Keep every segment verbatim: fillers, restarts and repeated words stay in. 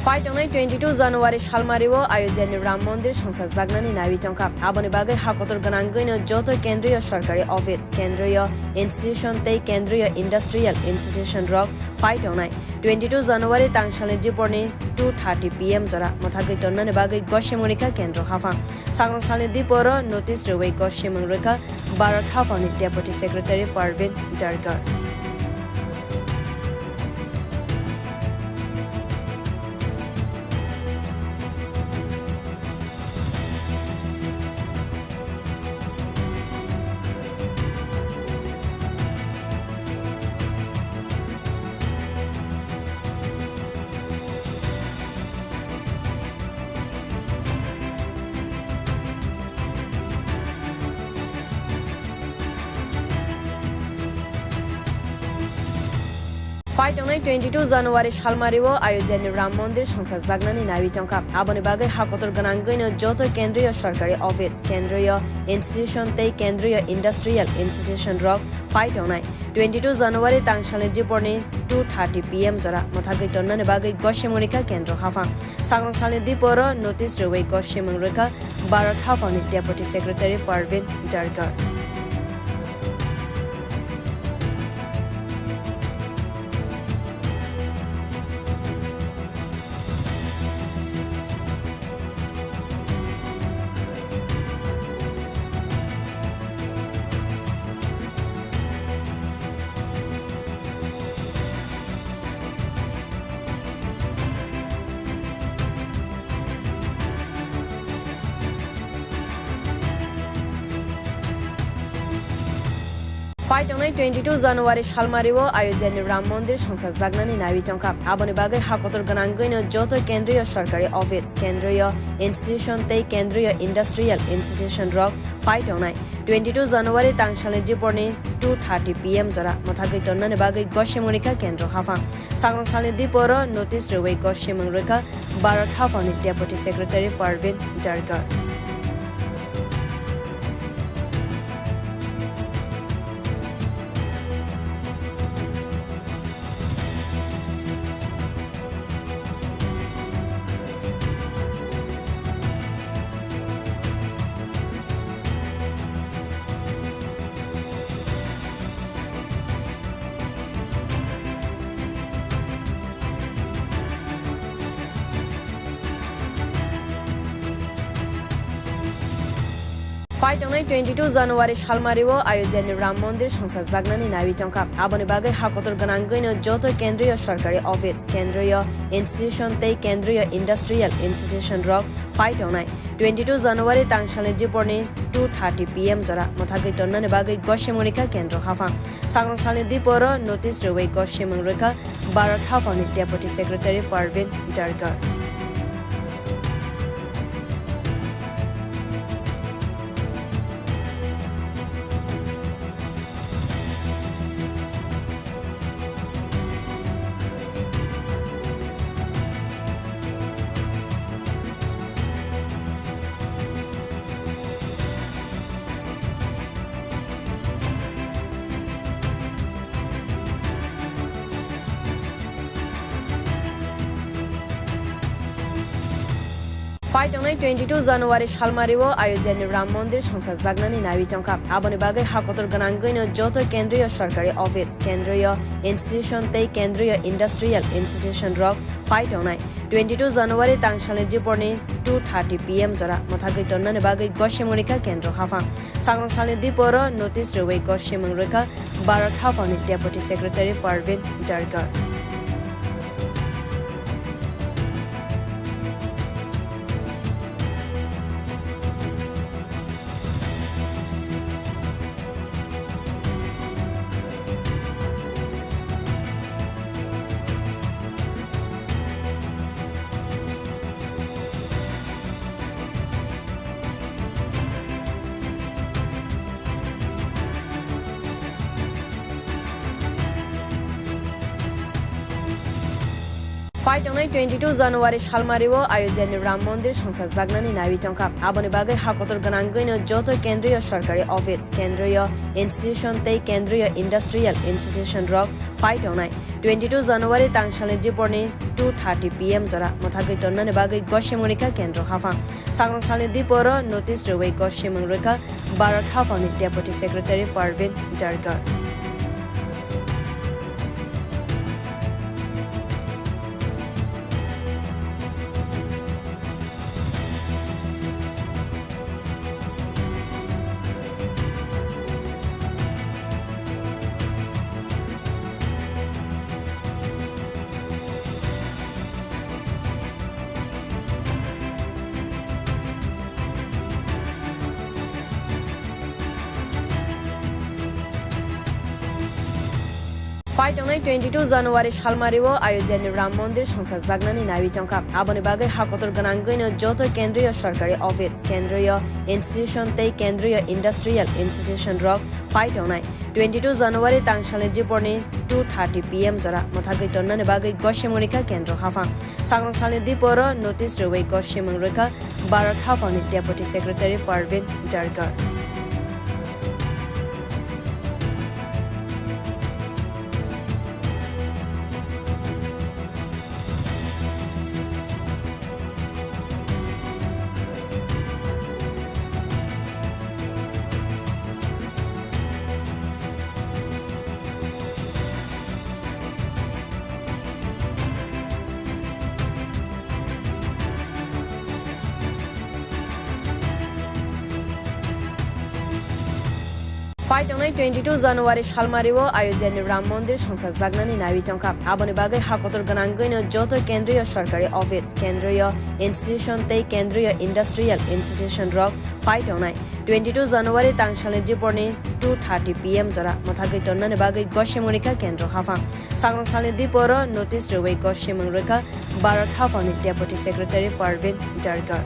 Phai tongnai twenty two January salmario Ayodhyani Ram Mondir songsajaknani naiwi tongkha. Aboni bagwi ha kotor gwnangwino joto kendriyo sorkari office, kendriyo institution tei kendriyo industrial institution rok phai tongnai twenty two January tangsalni diporni two thirty P M jora mwthagwi tonnani bagwi gosimorikha kendro haphang. Sakrang salni diporo notice rwui gosimung rwkha Bharat Haphangni Deputy Secretary Parvin Jarkar. Phai tongnai twenty two January salmario Ayodhyani Ram Mondir songsajaknani naiwi tongkha. Aboni bagwi ha kotor gwnangwino joto kendriyo sorkari office, kendriyo institution tei kendriyo industrial institution rok phai tongnai twenty two January tangsalni diporni two thirty P M jora mwthagwi tonnani bagwi gosimorikha kendro haphang. Sakrang salni diporo notice rwui gosimung rwkha Bharat Haphangni Deputy Secretary Parvin Jarkar. Phai tongnai twenty two January salmario Ayodhyani Ram Mondir songsajaknani naiwi tongkha. Aboni bagwi ha kotor gwnangwino joto kendriyo sorkari office, kendriyo institution tei kendriyo industrial institution rok phai tongnai twenty two January tangsalni diporni two thirty P M jora mwthagwi tonnani bagwi gosimorikha kendro haphang. Sakrang salni diporo notice rwui gosimung rwkha Bharat Haphangni Deputy Secretary Parvin Jarkar. Phai tongnai twenty two January salmario Ayodhyani Ram Mondir songsajaknani naiwi tongkha. Aboni bagwi ha kotor gwnangwino joto kendriyo sorkari office, kendriyo institution tei kendriyo industrial institution rok phai tongnai twenty two January tangsalni diporni two thirty P M jora mwthagwi tonnani bagwi gosimorikha kendro haphang. Sakrang salni diporo notice rwui gosimung rwkha Bharat Haphangni Deputy Secretary Parvin Jarkar. Phai tongnai twenty two January salmario Ayodhyani Ram Mondir songsajaknani naiwi tongkha. Aboni bagwi ha kotor gwnangwino joto kendriyo sorkari office, kendriyo institution tei kendriyo industrial institution rok phai tongnai twenty two January tangsalni diporni two thirty P M jora mwthagwi tonnani bagwi gosimorikha kendro haphang. Sakrang salni diporo notice rwui gosimung rwkha Bharat Haphangni Deputy Secretary Parvin Jarkar. Phai tongnai twenty two January salmario Ayodhya ni Ram Mondir songsa jaknani naiwi tongkha. Aboni bagwi ha kotor gwnangwino joto kendriyo sorkari office, kendriyo institution tei kendriyo industrial institution rok phai tongnai twenty two January tangsalni diporni two thirty P M jora mwthagwi tonnani bagwi gosimorika kendro haphang. Sangrong salni diporo notice rwui gosimung rwkha Bharat Haphangni Deputy Secretary Parvin Jarkar. Phai tongnai twenty two January salmario Ayodhya ni Ram Mondir songsa jaknani naiwi tongkha. Aboni bagwi ha kotor gwnangwino joto kendriyo sorkari office, kendriyo institution tei kendriyo industrial institution rok phai tongnai twenty two January tangsalni diporni two thirty P M jora mwthagwi tonnani bagwi gosimorika kendro haphang. Sangrong salni diporo notice rwui gosimung rwkha Bharat Haphangni Deputy Secretary Parvin Jarkar. Phai tongnai twenty two January salmario Ayodhya ni Ram Mondir songsa jaknani naiwi tongkha. Aboni bagwi ha kotor gwnangwino joto kendriyo sorkari office, kendriyo institution tei kendriyo industrial institution rok phai tongnai twenty two January tangsalni diporni two thirty P M jora mwthagwi tonnani bagwi gosimorika kendro haphang. Sangrong salni diporo notice rwui gosimung rwkha Bharat Haphangni Deputy Secretary Parvin Jarkar.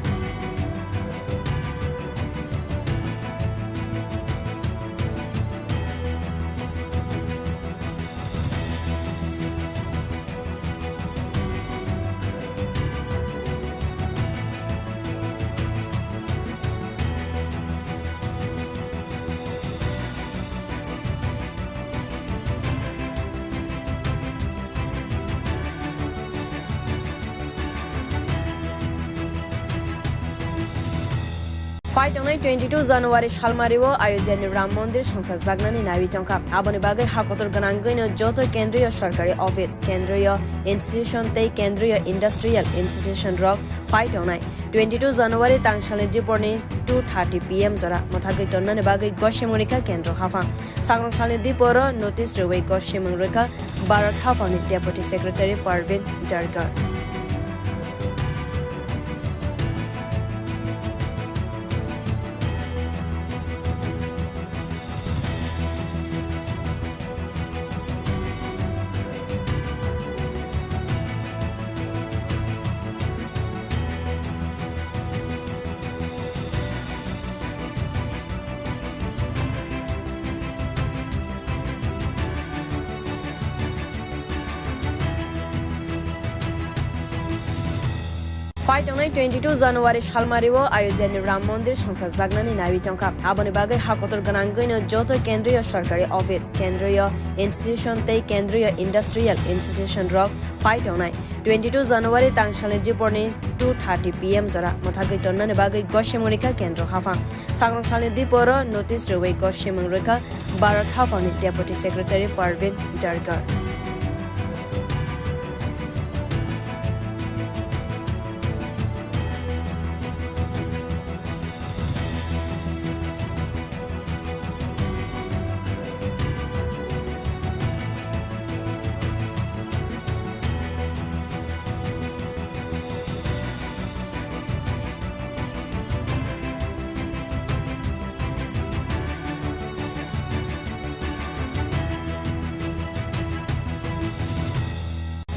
Phai tongnai twenty two January salmario Ayodhya ni Ram Mondir songsa jaknani naiwi tongkha. Aboni bagwi ha kotor gwnangwino joto kendriyo sorkari office, kendriyo institution tei kendriyo industrial institution rok phai tongnai twenty two January tangsalni diporni two thirty P M jora mwthagwi tonnani bagwi gosimorika kendro haphang. Sangrong salni diporo notice rwui gosimung rwkha Bharat Haphangni Deputy Secretary Parvin Jarkar. Phai tongnai twenty two January salmario Ayodhya ni Ram Mondir songsa jaknani naiwi tongkha. Aboni bagwi ha kotor gwnangwino joto kendriyo sorkari office, kendriyo institution tei kendriyo industrial institution rok phai tongnai twenty two January tangsalni diporni two thirty P M jora mwthagwi tonnani bagwi gosimorika kendro haphang. Sangrong salni diporo notice rwui gosimung rwkha Bharat Haphangni Deputy Secretary Parvin Jarkar.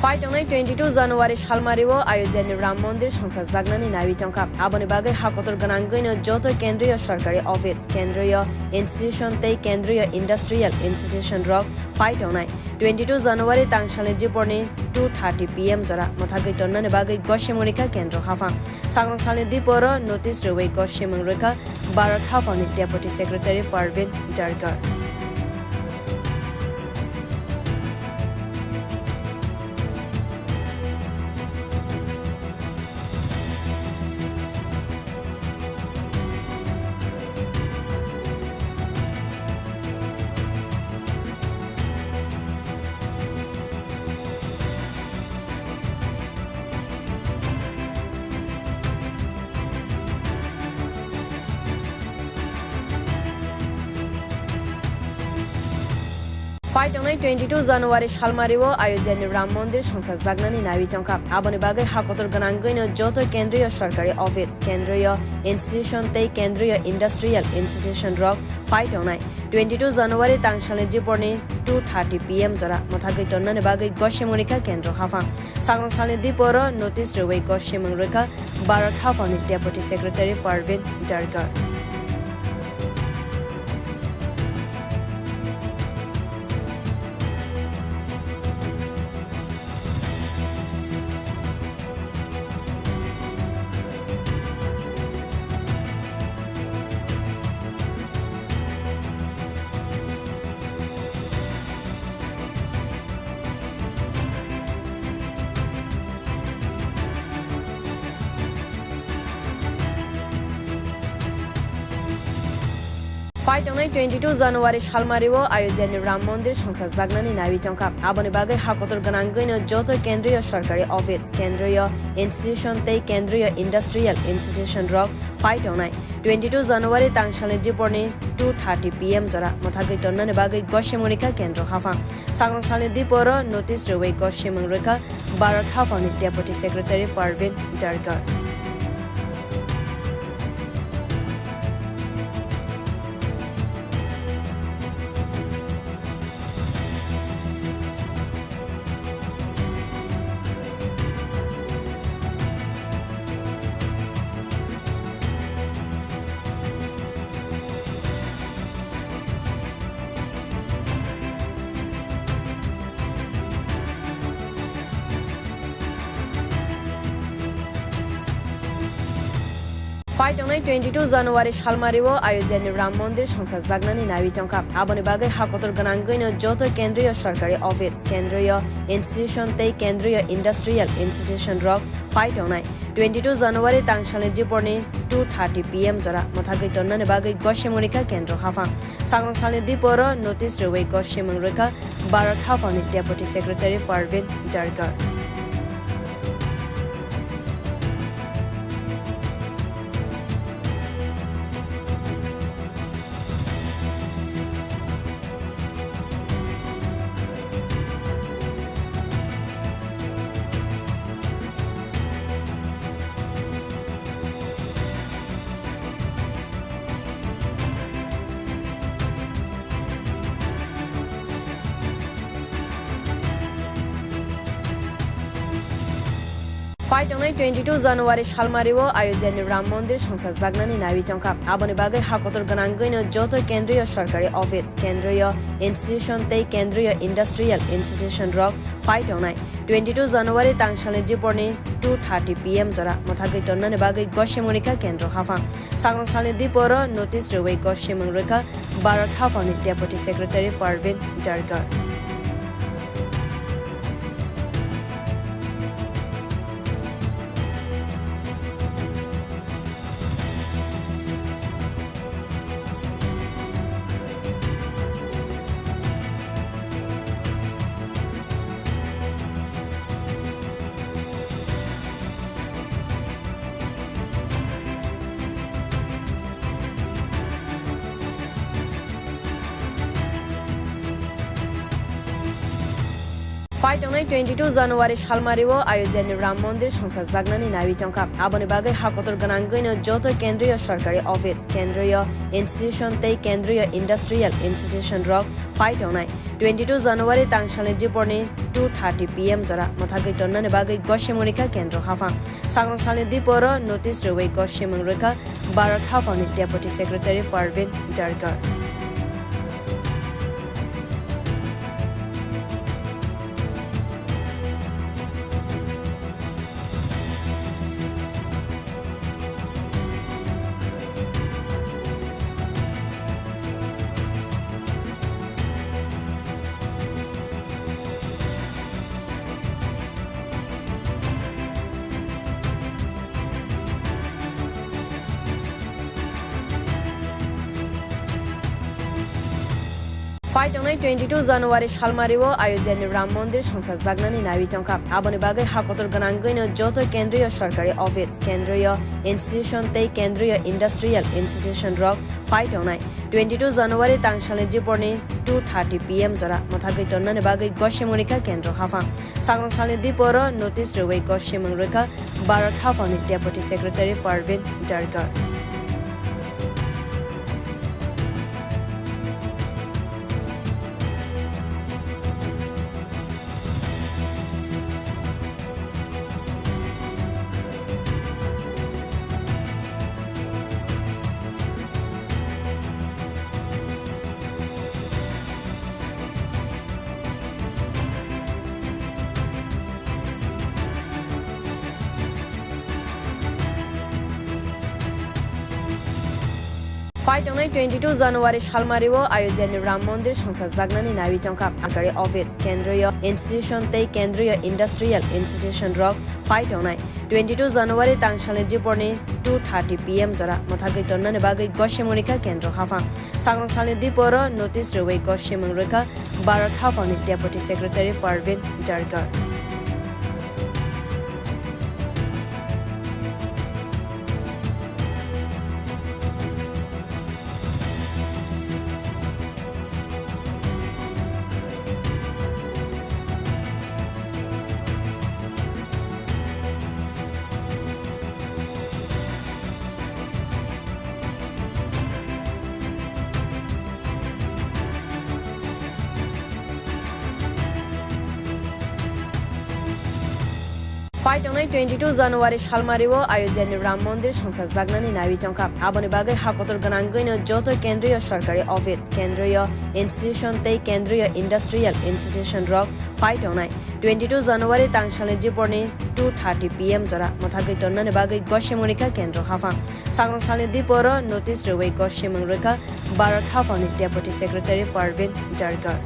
Phai tongnai twenty two January salmario Ayodhya ni Ram Mondir songsajaknani naiwi tongkha. Aboni bagwi ha kotor gwnangwino joto kendriyo sorkari office, kendriyo institution tei kendriyo industrial institution rok phai tongnai twenty two January tangsalni diporni two thirty P M jora mwthagwi tonnani bagwi gosimorikha kendro haphang. Sakrong salni diporo notice rwui gosimung rwkha Bharat Haphangni Deputy Secretary Parvin Jarkar. Phai tongnai twenty two January salmario Ayodhya ni Ram Mondir songsajaknani naiwi tongkha. Aboni bagwi ha kotor gwnangwino joto kendriyo sorkari office, kendriyo institution tei kendriyo industrial institution rok phai tongnai twenty two January tangsalni diporni two thirty P M jora mwthagwi tonnani bagwi gosimorikha kendro haphang. Sakrong salni diporo notice rwui gosimung rwkha Bharat Haphangni Deputy Secretary Parvin Jarkar. Phai tongnai twenty two January salmario Ayodhya ni Ram Mondir songsajaknani naiwi tongkha. Aboni bagwi ha kotor gwnangwino joto kendriyo sorkari office, kendriyo institution tei kendriyo industrial institution rok phai tongnai twenty two January tangsalni diporni two thirty P M jora mwthagwi tonnani bagwi gosimorikha kendro haphang. Sakrong salni diporo notice rwui gosimung rwkha Bharat Haphangni Deputy Secretary Parvin Jarkar. Phai tongnai twenty two January salmario Ayodhya ni Ram Mondir songsajaknani naiwi tongkha. Aboni bagwi ha kotor gwnangwino joto kendriyo sorkari office, kendriyo institution tei kendriyo industrial institution rok phai tongnai twenty two January tangsalni diporni two thirty P M jora mwthagwi tonnani bagwi gosimorikha kendro haphang. Sakrong salni diporo notice rwui gosimung rwkha Bharat Haphangni Deputy Secretary Parvin Jarkar. Phai tongnai twenty two January salmario Ayodhya ni Ram Mondir songsajaknani naiwi tongkha. Aboni bagwi ha kotor gwnangwino joto kendriyo sorkari office, kendriyo institution tei kendriyo industrial institution rok phai tongnai twenty two January tangsalni diporni two thirty P M jora mwthagwi tonnani bagwi gosimorikha kendro haphang. Sakrong salni diporo notice rwui gosimung rwkha Bharat Haphangni Deputy Secretary Parvin Jarkar. Phai tongnai twenty two January salmario Ayodhya ni Ram Mondir songsa jaknani nawi tongkha. Aboni bagwi ha kotor gwnangwino joto kendriyo sorkari office, kendriyo institution tei kendriyo industrial institution rok phai tongnai twenty two January tangsalni diporni two thirty P M jora mwthagwi tonnani bagwi gosimorikha kendro haphang. Sangrong salni diporo notice rwui gosimung rwkha Bharat Haphangni Deputy Secretary Parvin Jarkar. Phai tongnai twenty two January salmario Ayodhya ni Ram Mondir songsa jaknani nawi tongkha. Aboni bagwi ha kotor gwnangwino joto kendriyo sorkari office, kendriyo institution tei kendriyo industrial institution rok phai tongnai twenty two January tangsalni diporni two thirty P M jora mwthagwi tonnani bagwi gosimorikha kendro haphang. Sangrong salni diporo notice rwui gosimung rwkha Bharat Haphangni Deputy Secretary Parvin Jarkar. Phai tongnai twenty two January salmario Ayodhya ni Ram Mondir songsa jaknani nawi tongkha. Sorkari office, kendriyo institution tei kendriyo industrial institution rok phai tongnai twenty two January tangsalni diporni two thirty P M jora mwthagwi tonnani bagwi gosimorikha kendro haphang. Sangrong salni diporo notice rwui gosimung rwkha Bharat Haphangni Deputy Secretary Parvin Jarkar. Phai tongnai twenty two January salmario Ayodhya ni Ram Mondir songsa jaknani nawi tongkha. Aboni bagwi ha kotor gwnangwino joto kendriyo sorkari office, kendriyo institution tei kendriyo industrial institution rok phai tongnai twenty two January tangsalni diporni two thirty P M jora mwthagwi tonnani bagwi gosimorikha kendro haphang. Sangrong salni diporo notice rwui gosimung rwkha Bharat Haphangni Deputy Secretary Parvin Jarkar.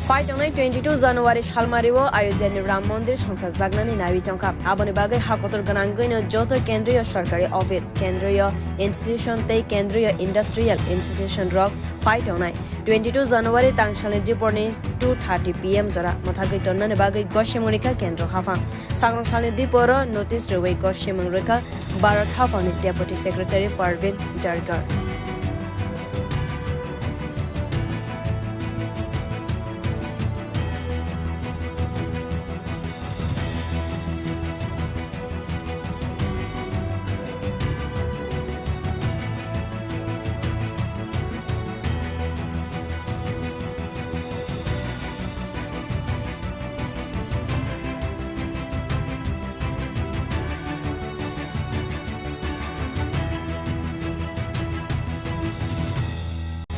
Phai tongnai twenty two January salmario Ayodhya ni Ram Mondir songsa jaknani nawi tongkha. Aboni bagwi ha kotor gwnangwino joto kendriyo sorkari office, kendriyo institution tei kendriyo industrial institution rok phai tongnai twenty two January tangsalni diporni two thirty P M jora mwthagwi tonnani bagwi gosimorikha kendro haphang. Sangrong salni diporo notice rwui gosimung rwkha Bharat Haphangni Deputy Secretary Parvin Jarkar.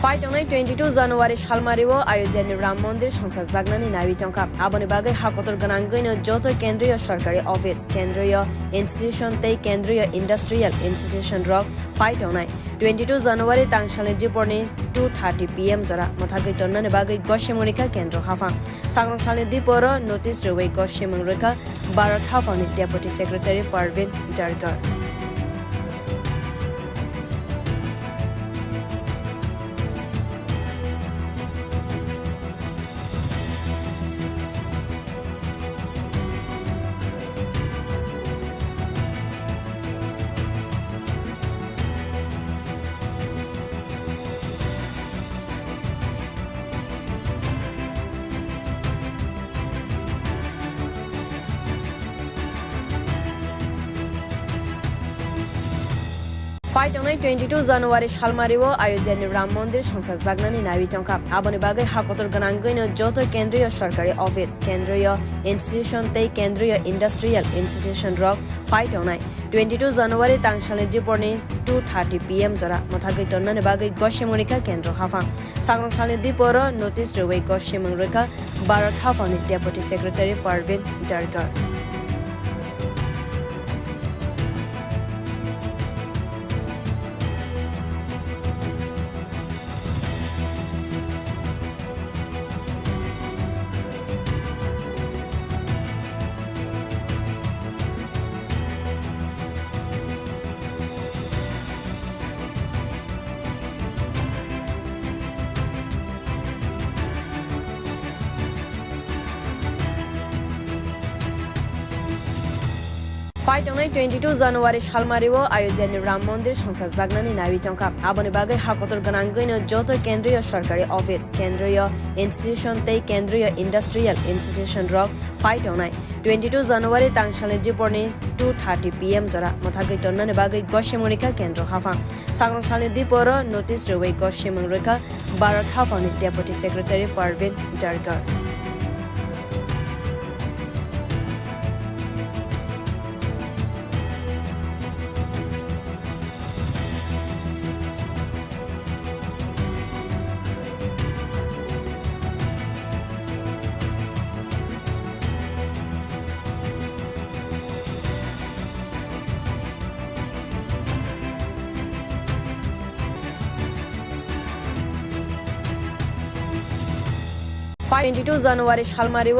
Phai tongnai twenty two January salmario Ayodhya ni Ram Mondir songsa jaknani nawi tongkha. Aboni bagwi ha kotor gwnangwino joto kendriyo sorkari office, kendriyo institution tei kendriyo industrial institution rok phai tongnai twenty two January tangsalni diporni two thirty P M jora mwthagwi tonnani bagwi gosimung rikha kendro haphang. Sangrong salni diporo notice rwui gosimung rwkha Bharat haphangni Deputy Secretary Parvin Jarkar. Phai tongnai twenty two January salmario Ayodhyani Ram Mondir songsajaknani naiwi tongkha. Aboni bagwi ha kotor gwnangwino joto kendriyo sorkari office, kendriyo institution tei kendriyo industrial institution rok phai tongnai twenty two January tangsalni diporni two thirty P M jora mwthagwi tonnani bagwi gosimung rikha kendro haphang. Sangrong salni diporo notice rwui gosimung rwkha Bharat haphangni Deputy Secretary Parvin Jarkar. Phai tongnai twenty two January salmario Ayodhyani Ram Mondir songsajaknani naiwi tongkha. Aboni bagwi ha kotor gwnangwino joto kendriyo sorkari office, kendriyo institution tei kendriyo industrial institution rok phai tongnai twenty two January tangsalni diporni two thirty P M jora mwthagwi tonnani bagwi gosimung rikha kendro haphang. Sangrong salni diporo notice rwui gosimung rwkha Bharat haphangni Deputy Secretary Parvin Jarkar. Phai twenty two January salmario